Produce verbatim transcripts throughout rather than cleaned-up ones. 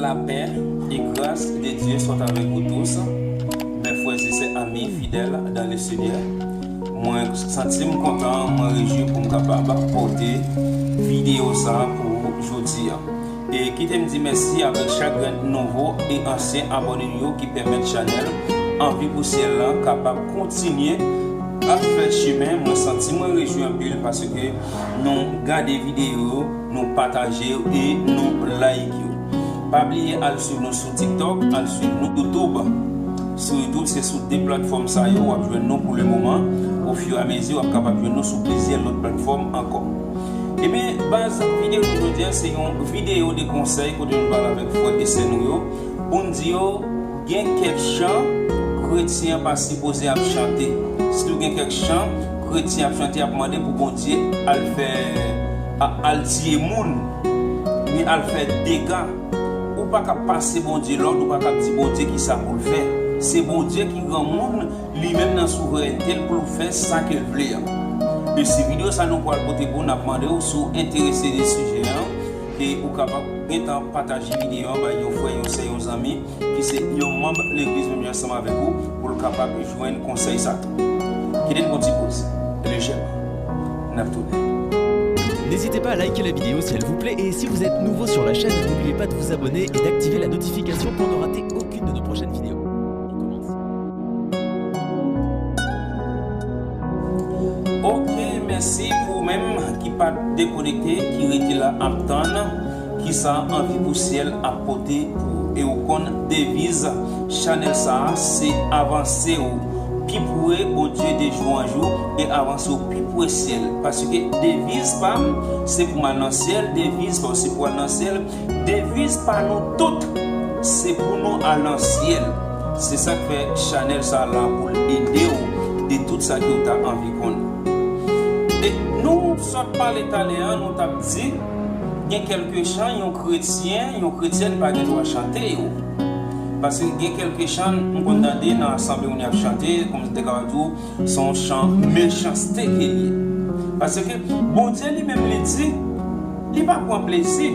La paix et grâce de Dieu soit avec vous tous, mes frères et sœurs, amis fidèles dans le Seigneur. Mwen santi m kontan, mwen rejwi pou m kapab pote videyo sa a pou jodi a. E kite m di mèsi avèk chak grenn nouvo e ansyen abòne nou yo ki pèmèt chanèl Anvi pou Syèl lan kapab kontinye ap fè chemen. Mwen santi mwen rejwi anpil paske nou gade videyo yo, nou pataje yo e nou like yo. Pa bliye al swiv nou sou TikTok, al swiv nou YouTube. Sou YouTube, se sou de platfòm sa yo w ap jwenn nou pou le moman. Ofiramezi, w ap kapab jwenn nou sou plizyè lòt platfòm ankò. Ebyen, baz, videyo nou jodi a, se yon videyo de konsèy kote nou pale avèk frè e sè nou yo, pou n di yo, gen kèk chan kretyen pa sipoze ap chante. Sitou gen kèk chan kretyen ap chante, ap mande pou Bondye al fè, a- al tiye moun, ni al fè dega. Ou pa ka pase Bondye lòd, ou pa ka di Bondye kisa pou l fè. Se Bondye ki granmoun, li menm nan souverènte l pou l fè sa ke l vle a. E si videyo sa nou pral pote pou n ap mande w, si w enterese de sijè an, e ou kapab gentan pataje videyo an bay yon frè, yon sè, yon zanmi ki se yon manm legliz menm jan ansanm avèk ou, pou l kapab jwenn konsèy sa tou. Kite n pran ti poz lejèman. N ap tounen. N'hésitez pas à liker la vidéo si elle vous plaît et si vous êtes nouveau sur la chaîne, n'oubliez pas de vous abonner et d'activer la notification pour ne rater aucune de nos prochaines vidéos. On commence. Ok, mèsi pou ou menm ki pa t dekonekte, ki rete la ap tann kisa Anvi pou Syèl ap pote pou ou. E ou konn deviz chanèl sa a, se avanse w pi pre Bondye de jou an jou e avanse w pi pre syèl. Paske deviz pa m, se pou m al nan syèl, deviz pa w, se pou w al nan syèl, deviz pa nou tout, se pou nou al nan syèl. Se sa k fè chanèl sa a la pou l ede w de tout sa ke w ta anvi konn. E nou sot pale talè a, nou t ap di, gen kèlke chan yon kretyen, yon kretyèn pa gen dwa chante yo. Paske gen kèlke chan m konn tande nan asanble moun y ap chante, kòm te ka di w, se yon chan mechanste ke l ye. Paske Bondye li menm li di, li pa pran plezi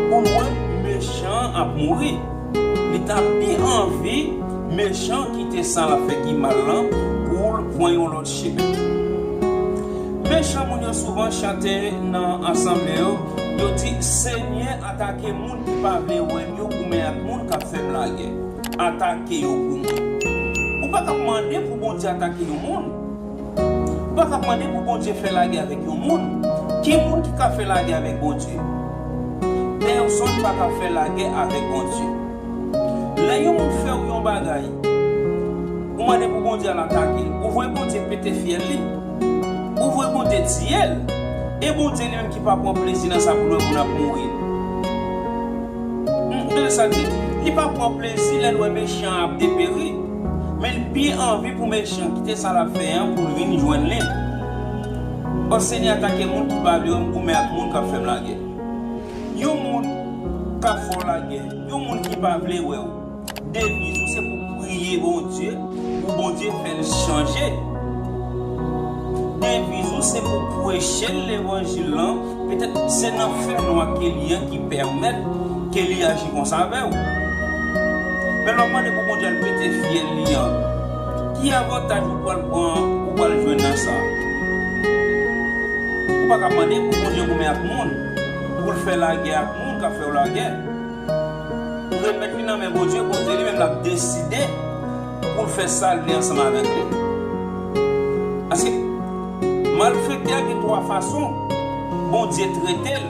pou l wè mechan an ap mouri. Li ta pi anvi mechan kite sa l ap fè ki mal lan pou l pran yon lòt chemen. Mechan moun yo souvan chante nan asanble yo, yo di, Senyè, atake moun ki pa vle wè m yo goumen ak moun k ap fè m lagè. Atake yo pou mwen. Ou pa ka mande pou Bondye atake yon moun. Ou pa ka mande pou Bondye fè lagè avèk yon moun. Ki moun ki ka fè lagè avèk Bondye? Pèsonn pa ka fè lagè avèk Bondye. Lè yon moun fè w yon bagay, ou mande pou Bondye al atake l, ou voye Bondye pete fyèl li, ou voye Bondye tiye l, e Bondye li menm ki pa pran plezi nan sa pou l wè moun ap mouri. Hmm, tande sa di, li pa pran plezi lè l wè mechan an ap deperi, men l pi anvi pou mechan kite sa l ap fè an pou l vin jwenn li. O Senyè, atake moun ki pa vle wè m goumen ak moun k ap fè m lagè. Yon moun k ap fè w lagè, yon moun ki pa vle wè w, deviz ou se pou priye Bondye, pou Bondye fè l chanje. Deviz ou se pou preche l levanjil lan, petèt se nan fènwa ke li ye ki pèmèt ke li aji konsa avè w. Men lè w ap mande pou Bondye al pete fyèl li an, ki avantaj ou pral pran, ou pral jwenn nan sa? Ou pa ka mande pou Bondye goumen ak moun, pou l fè lagè ak moun k ap fè w lagè. Remèt li nan men Bondye, Bondye li menm l ap deside pou l fè sa l vle ansanm avèk li. Paske malfektè a gen twa fason Bondye trete l.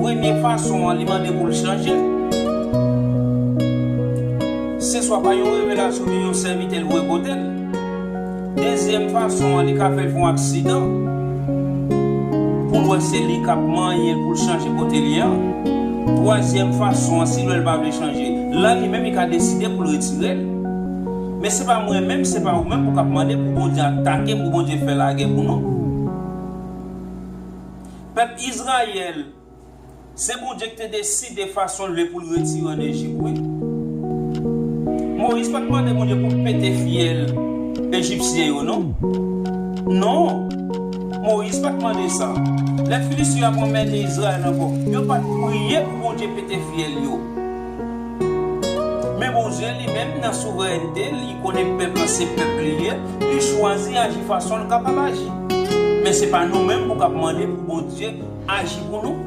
Premye fason an, li mande pou l chanje. Se swa pa yon revelasyon oubyen yon sèvitè l voye kote l. Dezyèm fason an, li ka fè l fè yon aksidan pou l wè se li k ap manyen l pou l chanje kote l ye an. Twazyèm fason an, si l wè l pa vle chanje, la li menm li ka deside pou l retire l. Men se pa mwen menm, se pa ou menm pou k ap mande pou Bondye atake, pou Bondye fè lagè pou nou. Pèp Izrayèl, se Bondye ki te deside fason l vle pou l retire ann Ejip, wi. Moyiz pa t mande Bondye pou l pete fyèl Ejipsyen yo, non. Non. Moyiz pa t mande sa. Lè Filistin yo ap anmède Izrayèl ankò, yo pa t priye pou Bondye pete fyèl yo. Bondye li menm nan souvrènte l, li konnen pèp lan se pèp li ye, li chwazi aji fason l kapab aji. Men se pa nou menm pou k ap mande pou Bondye aji pou nou.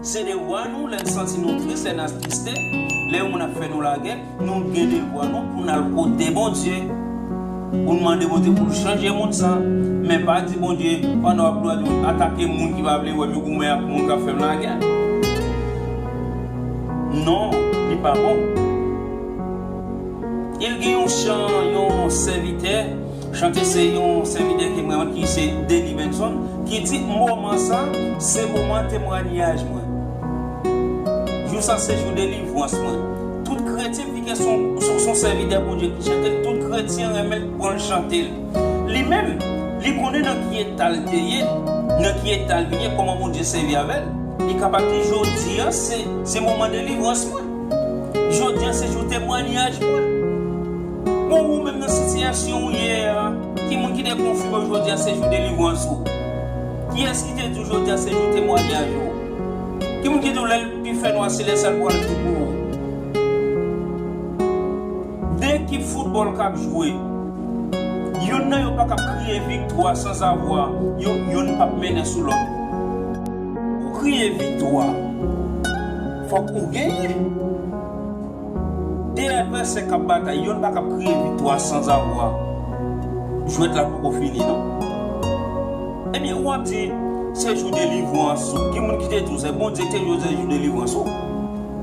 Se devwa nou, lè n santi nou tris, lè n atriste, lè yon moun ap fè nou lagè, nou gen devwa nou pou n al kote Bondye. Pou n mande Bondye pou l chanje moun sa. Men pa di Bondye, pandan w ap dwa di, atake moun ki pa vle wè m, yo goumen ak moun k ap fè m lagè. Non, li pa bon. Il gen yon chan, yon sèvitè, chante se yon sèvitè ki mwen ki se Delivenson, ki di, moman sa, se moman temwanyaj mwen. Jou sa, se jou delivrans mwen. Tout kretyen, piske se yon, se yon sèvitè Bondye ki chante l, tout kretyen renmen l, pran l chante l. Li menm, li konnen nan ki eta l te ye, nan ki eta l vin ye, kòman Bondye sèvi avè l. Li kapab di, jodi a, se, se moman delivrans mwen. Jodi a se jou temwanyaj mwen. Bon, ou menm nan sitiyasyon ou ye a, ki moun ki te konfime w jodi a se jou delivrans ou? Kiyès ki te di w jodi a se jou temwanyaj ou? Ki moun ki di w lè l pi fè nwa se lè sa l pral tou pou ou? De ekip foutbòl k ap jwe, yonn nan yo pa kab kriye viktwa sanzavwa yo, yonn p ap mennen sou lòt. Ou kriye viktwa, fòk ou genyen. De advèsè k ap batay, yonn pa kab kriye viktwa sanzavwa jwèt la poko fini non. Ebyen, w ap di, se jou delivrans ou. Ki moun ki te di w se Bondye ki te di w se jou delivrans ou?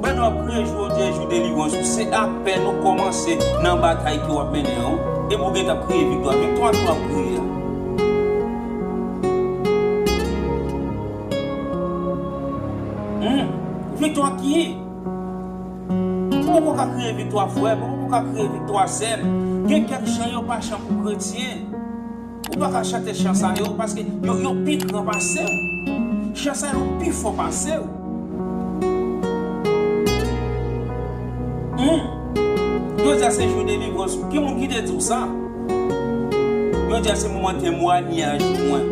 Pandan w ap kriye jodi a jou delivrans ou, se apèn ou kòmanse nan batay ke w ap mennen an, epi w gentan ap kriye viktwa. Viktwa ki w ap kriye a? Hmm, viktwa ki? Ou poko ka kriye viktwa frè m, ou poko ka kriye viktwa sè m. Gen kèk chan yo pa chan pou kretyen. Ou pa ka chante chan sa yo, paske yo, yo pi gran pase w. Chan sa yo pi fò pase w. Hmm. Jodi a se jou delivrans ou. Ki moun ki te di w sa? Jodi a se moman temwanyaj mwen.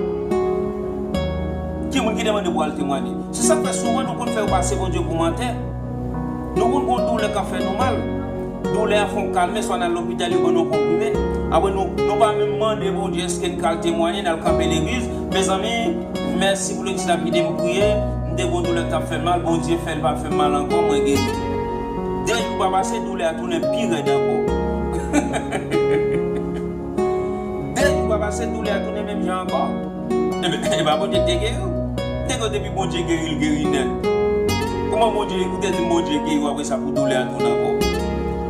Ki moun ki te mande pou al temwanye? Se sa k fè souvan nou konn fè yo pase Bondye pou mantè. Nou konn gon doulè k ap fè nou mal. Doulè a fè w kalme, swa n al lopital, yo ban nou yon konprime. Apre nou, nou pa menm mande Bondye èske n ka al temwanye, n al kanpe legliz. Mezanmi, mèsi pou legliz la ki te priye. M te gon doulè k t ap fè m mal, Bondye fè l pa fè m mal ankò, mwen geri. De jou pa pase, doulè a tounen pi rèd ankò. De jou pa pase, doulè a tounen menm jan ankò. Ebyen, e pa Bondye ki te geri w? Nèg yo depi Bondye geri l, geri nèt. Kòman Bondye, ou te di Bondye geri w, apre sa pou doulè a tounen ankò?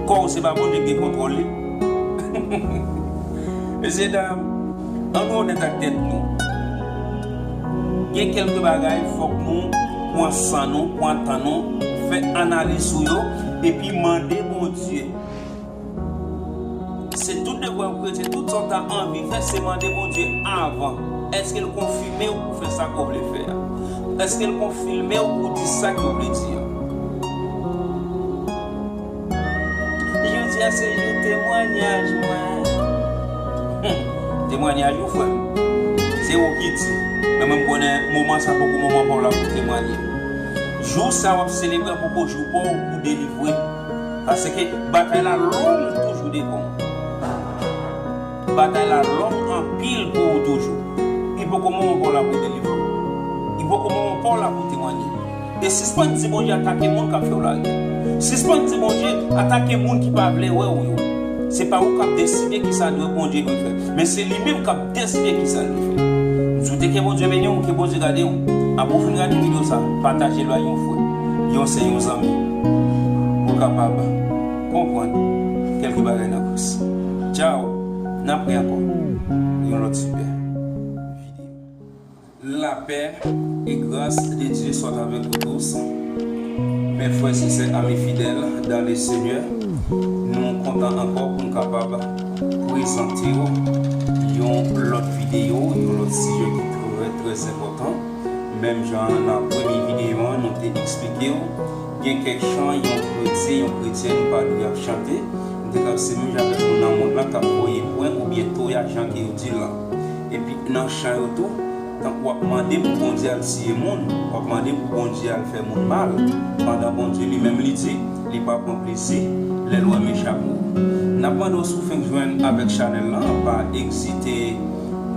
Kò w se pa Bondye ki gen kontwòl li? Mesye dam, ann nou onèt ak tèt nou. Gen kèlke bagay fòk nou pran san nou, pran tan nou, fè analiz sou yo, epi mande Bondye. Se tout devwa yon kretyen, tout sa w ta anvi fè, se mande Bondye avan. Èske l konfime w pou fè sa ke w vle fè a? Èske l konfime w pou di sa ke w vle di a? Jodi a se jou temwanyaj mwen. Hmm. Temwanyaj ou, frè m. Se ou ki di. Men mwen, m konnen moman sa poko moman pa w la pou temwanye. Jou sa w ap selebre a poko jou pa w pou delivre. Paske batay la long toujou devan w. Batay la long anpil pou ou toujou. Li poko moman pa w la pou delivre. Li poko moman pa w la pou temwanye. E sispann di Bondye atake moun k ap fè w lagè. Sispann di Bondye atake moun ki pa vle wè w yo. Se pa ou k ap deside kisa dwe Bondye dwe fè, men se li menm k ap deside kisa l dwe fè. M swete ke Bondye beni w, ke Bondye gade w. Apre w fin gade videyo sa, pataje l bay yon frè, yon sè, yon zanmi, pou l kapab konprann kèlke bagay nan Kris. Tchaw, n ap wè ankò yon lòt sipè videyo. La paix et grâce de Dieu soit avec vous tous. Mes frères et sœurs, amis fidèles dans le Seigneur, nou kontan ankò pou n kapab prezante w yon lòt videyo, yon lòt sijè ki trè, trè enpòtan. Menm jan nan premye videyo an, nou te eksplike w, gen kèk chan yon kretyen, yon kretyèn pa dwe ap chante. M te ka se menm jan avèk moun nan mond lan k ap voye pwen oubyen toya jan ke yo di l lan. Epi nan chan yo tou, tankou w ap mande pou Bondye al tiye moun, w ap mande pou Bondye al fè moun mal, pandan Bondye li menm li di, li pa pran plezi Lè l renmen chapo. N ap mande w si w fenk jwenn avèk chanèl lan, pa ezite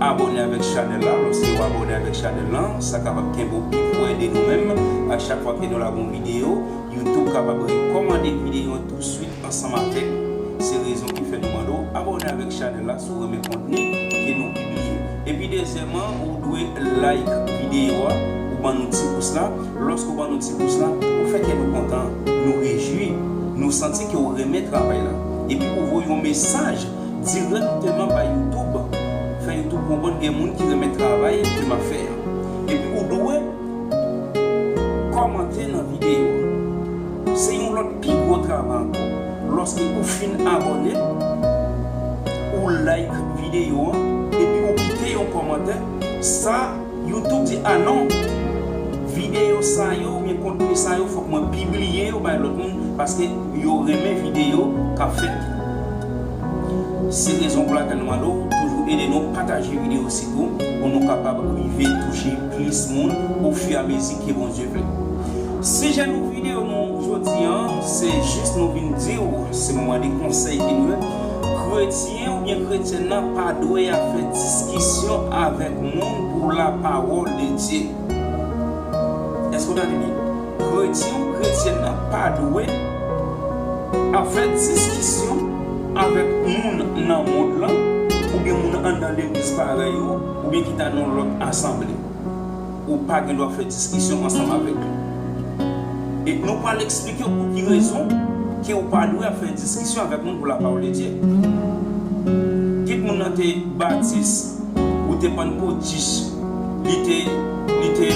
abòne avèk chanèl la. Lòske w abòne avèk chanèl lan, sa kapab kenbe w pi pwè de nou menm. A chak fwa ke nou lage yon videyo, YouTube kapab rekòmande videyo an touswit ansanm avèk. Se rezon ki fè nou mande w abòne avèk chanèl la si w renmen kontni ke nou pibliye. Epi dezyèmman, ou dwe like videyo a, ou ban nou ti pous la. Lòske w ban nou ti pous la, ou fè kè nou kontan, nou rejwi, nou santi ke w renmen travay la. Epi ou voye yon mesaj dirèkteman bay YouTube. Fè YouTube konprann gen moun ki renmen travay ke m ap fè a. Epi ou dwe kòmante nan videyo a. Se yon lòt pi gwo travay ankò. Lòske ou fin abòne, ou like videyo an, epi ou kite yon kòmantè, sa YouTube di, "A non, videyo sa yo oubyen kontni sa yo, fòk mwen pibliye yo bay lòt moun, paske yo renmen videyo k ap fèt." Se rezon pou lakèl nou mande w toujou ede nou pataje videyo sitou pou nou kapab rive touche plis moun ofiramezi ke Bondye vle. Sijè nou videyo nou jodi an, se jis nou vin di w, se moman de konsèy ke nou ye. Kretyen oubyen kretyèn nan pa dwe ap fè diskisyon avèk moun pou lapawòl de Dye. Èske w tande byen? Kretyen ou kretyèn nan pa dwe ap fè diskisyon avèk moun nan mond lan, oubyen moun anndan legliz parèy ou, oubyen ki ta nan lòt asanble. Ou pa gen dwa fè diskisyon ansanm avèk li. E nou pral eksplike w pou ki rezon ke ou pa dwe ap fè diskisyon avèk moun pou lapawòl de Dye. Kit moun nan te batis, ou te pannkotis, li te, li te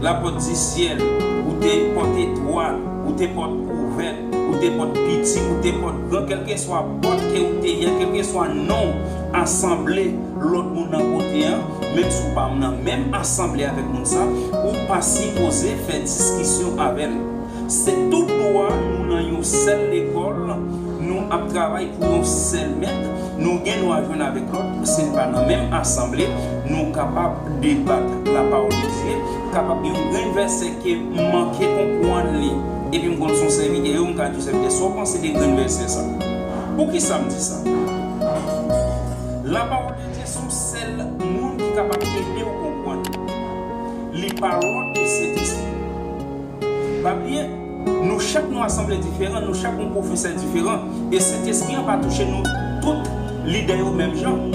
lapòt di syèl, ou te pòt etwal, ou te pòt kouvèt, ou te pòt piti, ou te pòt gran, kèlkeswa pòt ke ou te ye, kèlkeswa non asanble lòt moun nan kote an, menm si w pa nan menm asanble avèk moun sa, ou pa sipoze fè diskisyon avè l. Se tout dwa nou nan yon sèl lekòl, nou ap travay pou yon sèl mèt, nou gen dwa jwenn avèk lòt, si n pa nan menm asanble, nou kapab debat lapawòl de Dye, kapab gen yon grenn vèsè ke m manke konprann li, epi m konn se yon sèvitè yo, m ka di sèvitè, sa w panse de grenn vèsè sa? Poukisa m di sa? Lapawòl de Dye se yon sèl moun ki kapab ede w konprann. Li pa lòt ke Sentespri. Pa bliye, nou chak nou asanble diferan, nou chak nou pwofesè diferan, e Sentespri an pa touche nou tout lidè yo menm jan.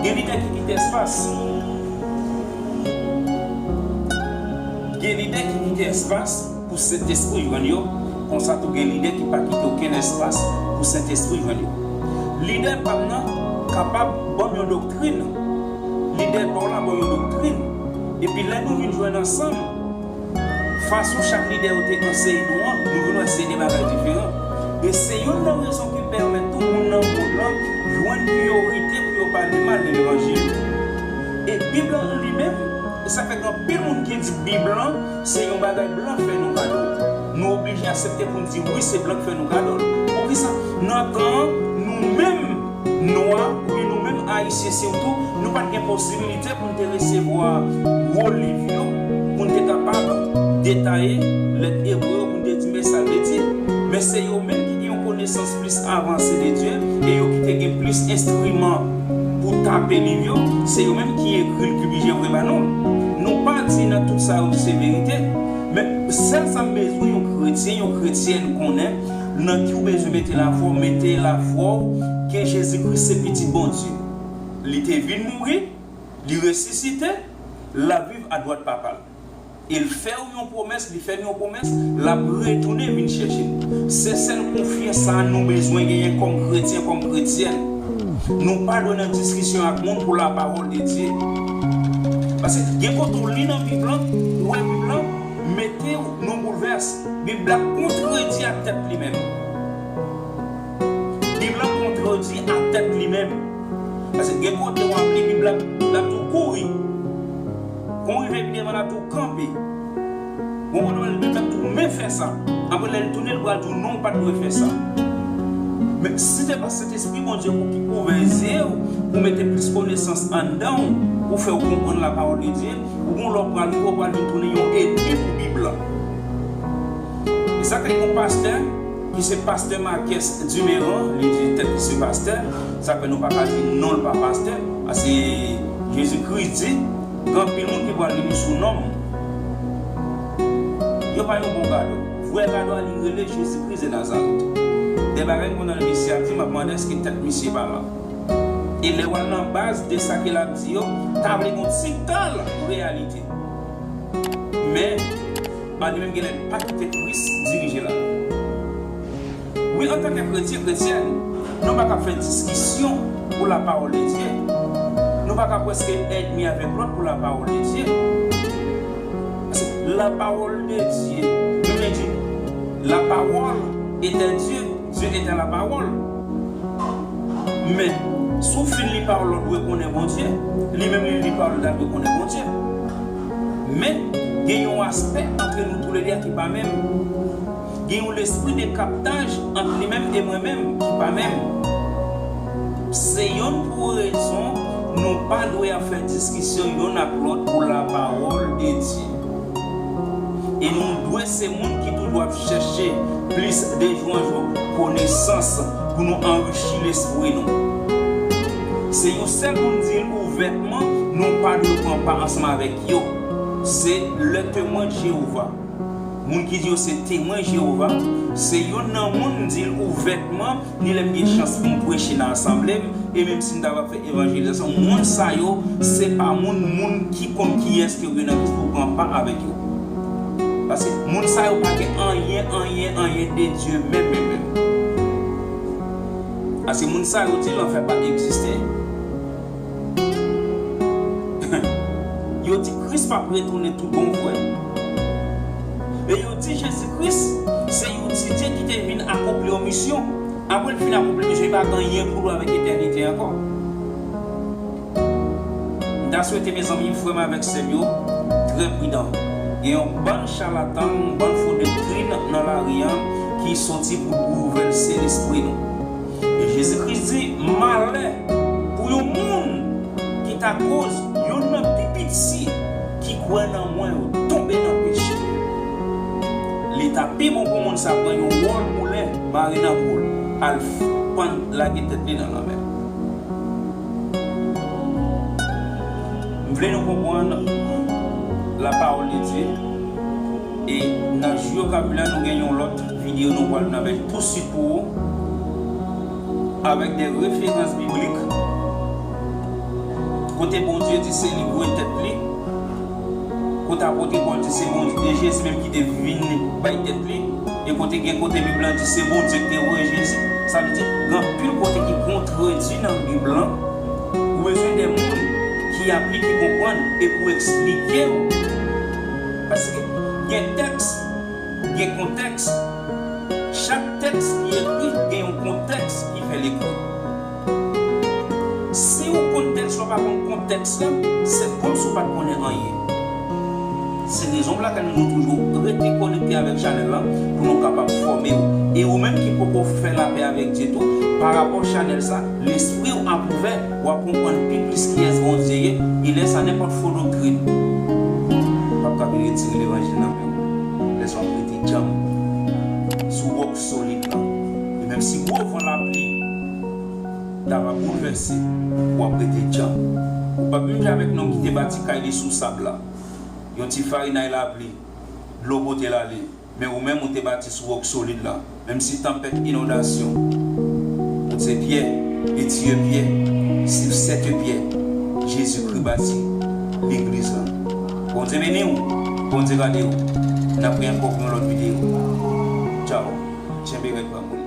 Gen lidè ki kite espas. Gen lidè ki kite espas pou Sentespri jwenn yo, konsa tou gen lidè ki pa kite okenn espas pou Sentespri jwenn yo. Lidè pa m nan kapab ban m yon doktrin. Lidè pa w la ban w yon doktrin. Epi lè nou vin jwenn ansanm, fason chak lidè yo te anseye nou an, nou vin wè se de bagay diferan. E se youn nan rezon ki pèmèt tou moun nan mond lan jwenn priyorite pou yo pale mal de levanjil. E Bib lan li menm, e sa fè gen anpil moun ki di Bib lan se yon bagay blan fè nou kado. Nou oblije aksepte pou n di wi, se blan k fè nou kado l. Poukisa? Nan tan an, nou menm, nwa, oubyen nou menm ayisyen sitou, nou pa t gen posibilite pou n te resevwa gwo liv yo, pou n te kapab detaye lèt ebre yo, pou n te di men sa l vle di. Men se yo menm ki gen yon konesans plis avanse de Dye, e yo ki te gen plis enstriman pou tape liv yo, se yo menm ki ekri l, ki blije voye ba nou. Nou pa di nan tout sa yo se verite, men sèl sa m bezwen yon kretyen, yon kretyèn konnen, nan ki w bezwen mete lafwa w, mete lafwa w ke Jezi Kris se Pitit Bondye. Li te vin mouri, li resisite, l ap viv adwat Papa l. E l fè w yon pwomès, li fè m yon pwomès, l ap retounen vin chèche m. Se sèl konfyans sa a nou bezwen genyen kòm kretyen, kòm kretyèn. Nou pa dwe nan diskisyon ak moun pou lapawòl de Dye. Paske gen kote w li nan Bib lan, ou wè Bib lan mete w nan boulvès. Bib la kontredi ak tèt li menm. Bib la kontredi ak tèt li menm. Paske gen kote w ap li Bib la, l ap di w kouri. Kon w rive pi devan, l ap di w kanpe. Bon, kote w al, li menm l ap di w men fè sa. Apre lè l tounen, l pral di w non, w pa t dwe fè sa. Men si se pa Sentespri Bondye pou ki ouvè zye w, pou mete plis konesans anndan w, pou fè w konprann lapawòl de Dye, ou gon lè w pral rive, w pral vin tounen yon ènmi pou Bib la. E sa k fè yon pastè, ki se pastè Marques Duméran, li di tèt li se pastè, sa fè nou pa ka di non l pa pastè, paske Jezikri di, gen anpil moun ki pral vini sou non m. Yo pa yon bon gado. Vrè gado a li rele Jezikri de Nazarèt. De bagay m konn tande misye ap di, m ap mande èske tèt misye pa la. E lè w al nan baz de sa ke l ap di yo, ta vle gen yon ti tan reyalite. Men, an li menm genlè pa kite Kris dirije lavi. Wi, antanke kretyen, kretyèn, nou pa ka fè diskisyon pou la parole de Dieu. Nou pa ka prèske ènmi avèk lòt pou la parole de Dieu. Paske la parole de Dieu, nou vle di, la parole était Dieu, Dieu était la parole. Men, si w fin li pawòl la, w dwe konnen Bondye. Li menm li li pawòl la, l dwe konnen Bondye. Men, gen yon aspè antre nou toulede a ki pa menm. Gen yon lespri de kaptaj ant li menm e mwen menm ki pa menm. Se yonn pou rezon nou pa dwe ap fè diskisyon yonn ak lòt pou la parole de Dieu. E nou dwe se moun ki toujou ap chèche plis de jou an jou konesans pou nou anrichi lespri nou. Se yon sèl moun di l ouvètman, nou pa dwe pran pa ansanm avèk yo. Se le temwen de Jewova. Moun ki di yo se temwen Jewova, se yonn nan moun di l ouvètman, ni lè m gen chans pou m preche nan asanble m, e menm si m ta va fè evanjelizasyon, moun sa yo, se pa moun, moun ki konn kiyès ke yo gen nan Kris pou pran pa avèk yo. Paske moun sa yo pa gen anyen, anyen, anyen de Dye menm, menm, menm. Paske moun sa yo di lanfè pa egziste. Yo di Kris p ap retounen tout bon vre. E yo di Jezi Kris se yon ti Dye ki te vin akonpli yon misyon. Apre l fin akonpli misyon, li pa gen anyen pou l wè avèk etènite ankò. M ta swete, mezanmi, frè m avèk sè m yo, trè pridan. Gen yon bann chalatan, yon bann fo doktrin nan lari a ki soti pou boulvèse lespri nou. E Jezi Kris di, malè pou yon moun ki ta koz yonn nan pi piti ki kwè nan mwen yo tonbe nan peche. Li ta pi bon pou moun sa pran yon wòl moulen, mare nan kou l, al f-, pann lage tèt li nan lanmè. M vle nou konprann la parole de Dieu. E nan jou yo k ap vin la, nou gen yon lòt videyo nou pral vin avèk tousuit pou ou, avèk de referans biblik, kote Bondye di se li vwe tèt li, kote apot Pòl di se Bondye, e Jezi menm ki te vin bay tèt li, e kote gen kote Bib lan di se Bondye ki te voye Jezi. Sa vle di, gen anpil kote ki kontredi nan Bib lan. Ou bezwen de moun ki aplike, konprann, e pou eksplike w. Paske gen tèks, gen kontèks. Chak tèks ki ekri, gen yon kontèks ki fè l ekri. Si w konn tèks la, w pa konn kontèks la, se kòmsi w pa t konnen anyen. Se rezon pou lakèl nou toujou rete konekte avèk chanèl la pou nou kapab fòme w. E ou menm ki poko fè lapè avèk Dye tou, parapò chanèl sa, lespri w ap ouvè, w ap konprann pi plis kiyès Bondye ye, e lè sa nenpòt fo doktrin p ap ka vin retire levanjil nan men w. Lè sa w ap rete djanm sou wòk solid la. E menm si gwo van lapli ta va boulvèse, w ap rete djanm. Ou p ap menm jan avèk nonm ki te bati kay li sou sab la. Yon ti farinay lapli, dlo pote l ale. Men ou menm, ou te bati sou wòk solid la. Menm si tanpèt, inondasyon, ou se pyè, eti pyè, si w sèt pyè, Jezikri bati legliz la. Bondye beni w, Bondye gade w. N ap wè ankò pou yon lòt videyo. Tchaw. Tchenbe rèd, banm.